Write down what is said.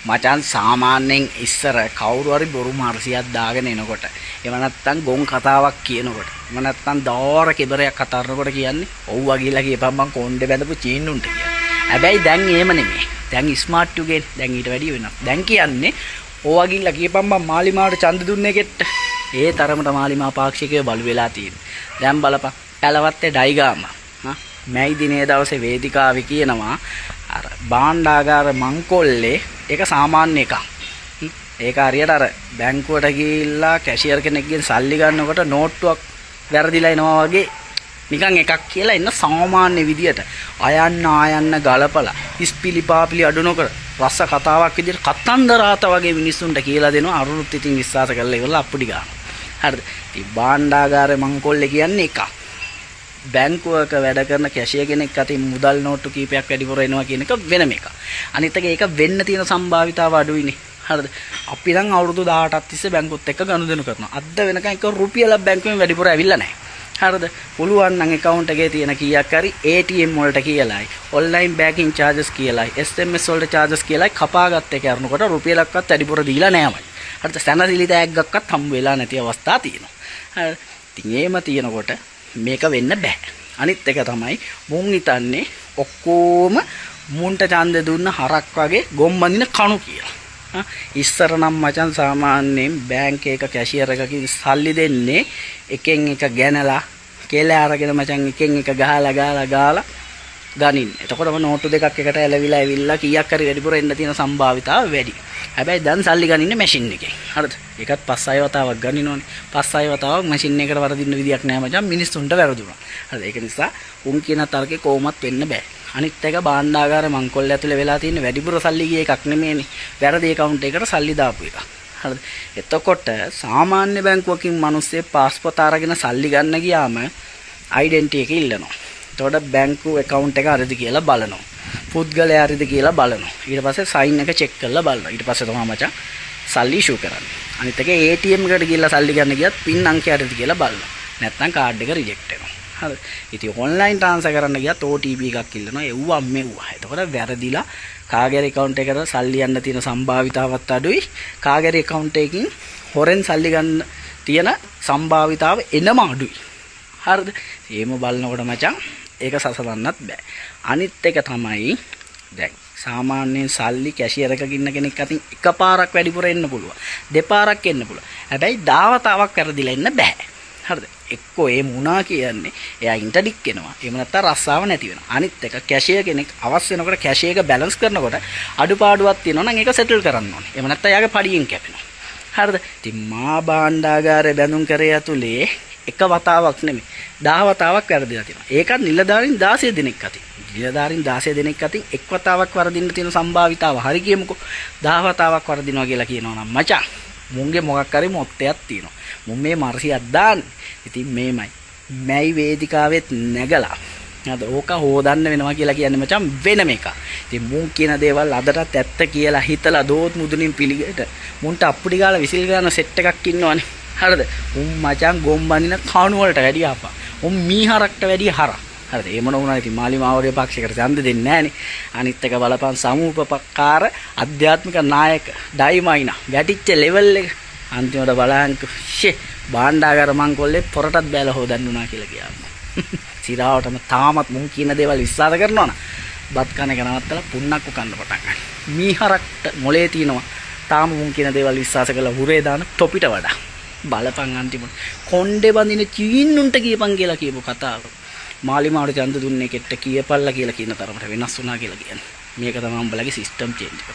මචං, සාමාන්‍යයෙන් ඉස්සර කවුරු හරි බොරු මර්සියක් දාගෙන එනකොට, එහෙම නැත්නම් ගොන් කතාවක් කියනකොට, එහෙම නැත්නම් දාර කෙබරයක් කතා කරනකොට කියන්නේ ඔව්වා කියලා කියපන් මං කොණ්ඩේ බැඳපු චීනුන්ට කියලා. හැබැයි දැන් එහෙම නෙමෙයි. දැන් ස්මාර්ට් යුගේ, දැන් ඊට වැඩිය වෙනස්. දැන් කියන්නේ ඕවා ගිහිල්ලා කියපන් මං මාලිමාවට ඡන්ද දුන්නේ කෙට්ට. ඒ තරමට මාලිමා පාක්ෂිකයෝ බලු වෙලා තියෙන්නේ. දැන් බලපන්, පැලවත්තේ ඩයිගාම මැයි දිනේ දවසේ වේදිකාවේ කියනවා අර භාණ්ඩාගාර මංකොල්ලේ ඒක සාමාන්‍ය එකක්. ඒක හරියට අර බැංකුවට ගිහිල්ලා කැෂියර් කෙනෙක්ගෙන් සල්ලි ගන්නකොට නෝට්ටුවක් වැරදිලා එනවා වගේ නිකන් එකක් කියලා එන්න සාමාන්‍ය විදියට අයන්න ආයන්න ගලපලා ඉස්පිලි පාපිලි අඩු නොකර රස කතාවක් විදියට කතන්දරාත වගේ මිනිස්සුන්ට කියලා දෙනවා. අරුණුත් ඉතින් විශ්වාස කරලා ඉවරලා අප්පුඩි ගන්නවා. හරිද? ඉතින් භාණ්ඩාගාරේ මංකොල්ලේ කියන්නේ එකක්. බැංකුවක වැඩ කරන කැෂියර් කෙනෙක් අතින් මුදල් නෝට්ටු කීපයක් වැඩිපුර එනවා කියන එක වෙනම එකක්. අනිත් එක ඒක වෙන්න තියෙන සම්භාවිතාව අඩුයිනේ. හරිද? අපි නම් අවුරුදු 18ක් තිස්සේ බැංකුවත් එක්ක ගනුදෙනු කරනවා. අද වෙනකන් එක රුපියලක් බැංකුවෙන් වැඩිපුර ඇවිල්ලා නැහැ. හරිද? පුළුවන් නම් ඇකවුන්ට් එකේ තියෙන කීයක් හරි ATM වලට කියලායි, ඔන්ලයින් බැංකින් චාර්ජස් කියලායි, SMS වලට චාර්ජස් කියලායි කපාගත්ත එක අරනකොට රුපියලක්වත් වැඩිපුර දීලා නෑ මචං. හරිද? සැනසිලි තෑග්ගක්වත් හම්බ වෙලා නැති අවස්ථා තියෙනවා. හරි. ඉතින් එහෙම තියෙනකොට මේක වෙන්න බෑ. අනිත් එක තමයි මුන් හිතන්නේ ඔක්කොම මුන්ට ඡන්දෙ දුන්න හරක් වගේ ගොම් බඳින කණු කියලා. ඉස්සර නම් මචං සාමාන්‍යයෙන් බැංක් එක කැෂියර් එකකින් සල්ලි දෙන්නේ එකෙන් එක ගැනලා කෙල අරගෙන මචං එකෙන් එක ගහලා ගහලා ගාලා ගනින්න. එතකොටම නෝට්ටු දෙකක් එකට ඇලවිලා ඇවිල්ලා කීයක් හරි වැඩිපුර එන්න තියෙන සම්භාවිතාව වැඩි. හැබැයි දැන් සල්ලි ගනින්නේ මැෂින් එකෙන්. හරිද? ඒකත් පස් හය වතාවක් ගනිනවනේ. පස් හය වතාවක් මැෂින් එකට වරදින්න විදියක් නෑ මචං, මිනිස්සුන්ට වැරදුනා. හරිද? ඒක නිසා උන් කියන තර්කේ කොහොමත් වෙන්න බෑ. අනිත් එක භාණ්ඩාගාර මංකොල්ල ඇතුලේ වෙලා තියෙන වැඩිපුර සල්ලි ගිය එකක් නෙමෙයිනේ. වැරදි ඇකවුන්ට් එකකට සල්ලි දාපු එකක්. හරිද? එතකොට සාමාන්‍ය බැංකුවකින් මිනිස්සේ පාස්පෝර්ට් අරගෙන සල්ලි ගන්න ගියාම අයිඩෙන්ටි එක ඉල්ලනවා. එතකොට බැංකු ඇකවුන්ට් එක හරිද කියලා බලනවා. පුද්ගලයා හරිද කියලා බලනවා. ඊට පස්සේ සයින් එක චෙක් කරලා බලනවා. ඊට පස්සේ තමයි මචං සල්ලි ඉෂුව කරන්නේ. අනිත් එක ATM එකට ගිහලා සල්ලි ගන්න ගියත් පින් අංකය හරිද කියලා බලනවා. නැත්නම් කාඩ් එක රිජෙක්ට් වෙනවා. හරි. ඉතින් ඔන්ලයින් ට්‍රාන්ස්ෆර් කරන්න ගියත් OTP එකක් ඉල්ලනවා. එව්වා මෙව්වා. එතකොට වැරදිලා කාගේ හරි ඇකවුන්ට් එකට සල්ලි යන්න තියෙන සම්භාවිතාවත් අඩුයි. කාගේ හරි ඇකවුන්ට් එකකින් හොරෙන් සල්ලි ගන්න තියෙන සම්භාවිතාව එනම අඩුයි. හරිද? එහෙම බලනකොට මචං ඒක සසලන්නත් බෑ. අනිත් එක තමයි දැන් සාමාන්‍යයෙන් සල්ලි කැෂියර් එකක ඉන්න කෙනෙක් අතින් එකපාරක් වැඩිපුර එන්න පුළුවන්. දෙපාරක් එන්න පුළුවන්. හැබැයි දාවතාවක් වැරදිලා එන්න බෑ. හරිද? එක්කෝ ඒ මුණා කියන්නේ එයා ඉන්ටර්ඩික් වෙනවා. එහෙම නැත්නම් රස්සාව නැති වෙනවා. අනිත් එක කැෂියර් කෙනෙක් අවශ්‍ය වෙනකොට කැෂියර් එක බැලන්ස් කරනකොට අඩුපාඩුවක් තියෙනවා නම් ඒක සෙටල් කරන්න ඕනේ. එහෙම නැත්නම් එයාගේ පඩියෙන් කැපෙනවා. හරිද? ඉතින් මා භාණ්ඩාගාරේ බැඳුම් කරේ ඇතුලේ එක වතාවක් නෙමෙයි 10 වතාවක් වැරදිලා තියෙනවා. ඒකත් නිලධාරීන් 16 දෙනෙක් අතින්. නිලධාරීන් 16 දෙනෙක් අතින් එක් වතාවක් වරදින්න තියෙන සම්භාවිතාව හරි කියමුකෝ. 10 වතාවක් වරදිනවා කියලා කියනවා නම් මචං මුන්ගේ මොකක් හරි මොත්තයක් තියෙනවා. මුන් මේ මර්සියක් දාන්නේ. ඉතින් මේමයි. මැයි වේදිකාවෙත් නැගලා අද ඕක හොදන්න වෙනවා කියලා කියන්නේ මචං වෙනම එකක්. ඉතින් මුන් කියන දේවල් අදටත් ඇත්ත කියලා හිතලා දෝත් මුදුනින් පිළිගෙට මුන්ට අප්පුඩි ගාලා විසිල් ගන්න සෙට් එකක් ඉන්නවනේ. හරිද? උන් මචං ගොම් බඳින කණු වලට වැඩිය අපා. උන් මීහරක්ට වැඩිය හරක්. හරිද? එහෙම නොවුනා ඉතින් මාලිමාවගේ පක්ෂයකට ඡන්ද දෙන්නේ නැහනේ. අනිත් එක බලපන්, සමූපකාර අධ්‍යාත්මික නායක ඩයිමයිනා වැටිච්ච ලෙවල් එක අන්තිමට බලහන්කෝ, ෂේ, භාණ්ඩාගාර මංකොල්ලේ පොරටත් බෑලා හොදන්න උනා කියලා කියාම. සිරාවටම තාමත් මුන් කියන දේවල් විශ්වාස කරනවා නම් බත් කන එක නවත්තලා පුන්නක්කු කන්න පටන් ගන්න. මීහරක්ට මොලේ තියෙනවා තාම මුන් කියන දේවල් විශ්වාස කරලා හුරේ දාන තොපිට වඩා. බලපන්, අන්තිමට කොණ්ඩේ බඳින චීන්නුන්ට කියපන් කියලා කියපු කතාව මාලිමාවට ඡන්ද දුන්නේ කෙට්ට කියපල්ලා කියලා කියන තරමට වෙනස් වුණා කියලා කියන්නේ. මේක තමයි උඹලගේ සිස්ටම් චේන්ජ් එක.